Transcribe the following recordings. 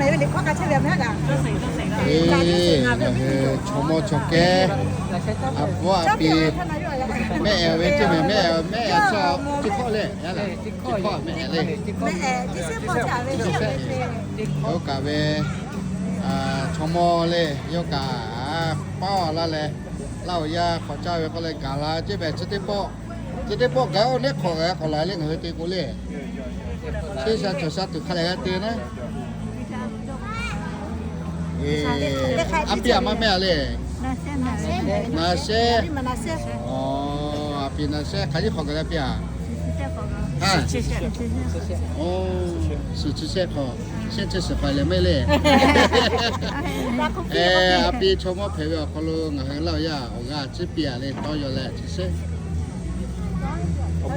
Eˬ, ngaˬ hui chaw mawˇ chaw kehˉ, a pfuhˇ a pi, mehˆ ehˍ ve teˇ mehˍ, mehˆ ehˍ, mehˆ ehˍ chaw teˇ hkawˇ le, teˇ hkawˇ mehˆ ehˍ le, teˇ hkawˇ, oˇ kaꞈ ve, chaw mawˇ le, yawˇ kaꞈ paˉ laˇ leh, Laˇ huˍ yaˇ hk'awꞈ caˇ ve k'oˆ leh gaˬ la ceˇ mehˍ, chi teˇ pawˆ, chi teˇ pawˆ gaˬ-oˬ, neˉ hk'awꞈ g'a k'awꞈ la le ngaˬ hui te k'o le. Chi sha cawˬ sha tuˬ hk'a lehˬ g'a te naˉ. A piˇ a ma mehˆ a le. Naˍ shehˉ. Aˬ, a piˇ naˍ shehˉ hk'aˬ yeˉ hk'awꞈ gaˬ la piˇ a. Suhˍ chi shehˆ hk'awꞈ, shehˆ chi suhˍ hk'awꞈ lehˬ mehˆ le. A piˇ chaw mawˇ hpehꞈ ve awˬ hk'aw lo ngaˬ hui Laˇ huˍ yaˇ awˬ g'aˇ ciˉ piˇ a le tawˇ yaw leh chi shehˆ. Awˬ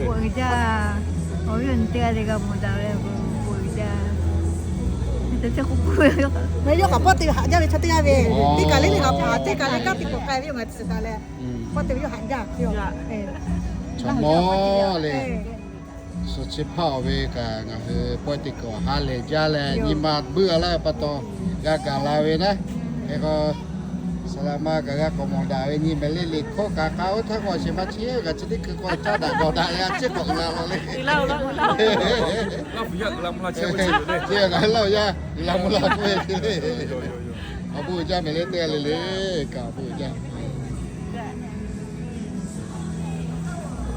bon uiˍ jaˇ, awˬ viˉ awˬ nyi teˇ g'aˇ le g'a mawˬ daꞈ ve, awˬ bon uiˍ jaˇ. Yawˇ kaꞈ pawˆ te ve haꞈ jaˇ ve chaw teˇ g'aˇ ve, teˇ kaˬ le le haꞈ hpaˍ teˇ kaˬ le kanˉ te k'awꞈ k'ai ve yoˬ ngaˬ tcuhˍ taˍ leh, pawˆ te ve yawˇ haꞈ jaˇ ve yoˬ. Chaw mawˇ le, suhˍ chi hpaˇ oˬ ve kaꞈ ngaˬ hui pawehˇ teˇ kaˬ ha lehˬ jaˇ leh nyi ma buiˇ a laˇ ve pa taw g'a gaˬ la ve naˉ. Hk'e k'o, saˍ laꞈ ma kaꞈ g'a k'awꞈ mawˬ daꞈ ve nyi mehˍ le le hkawˇ kaꞈ k'a oˇ htaˇ k'o a sheˍ ma chi g'a chi teˇ hkui k'o caˇ daꞈ gawˬ daꞈ leh a ciˉ k'awꞈ g'a la le. Chi ngaˬ hui Laˇ huˍ yaˇ g'uiˬ la mvuh la k'oˆ ve te le. Awˬ bon uiˍ jaˇ mehˍ le teˇ g'aˇ le le kaꞈ awˬ bon uiˍ jaˇ.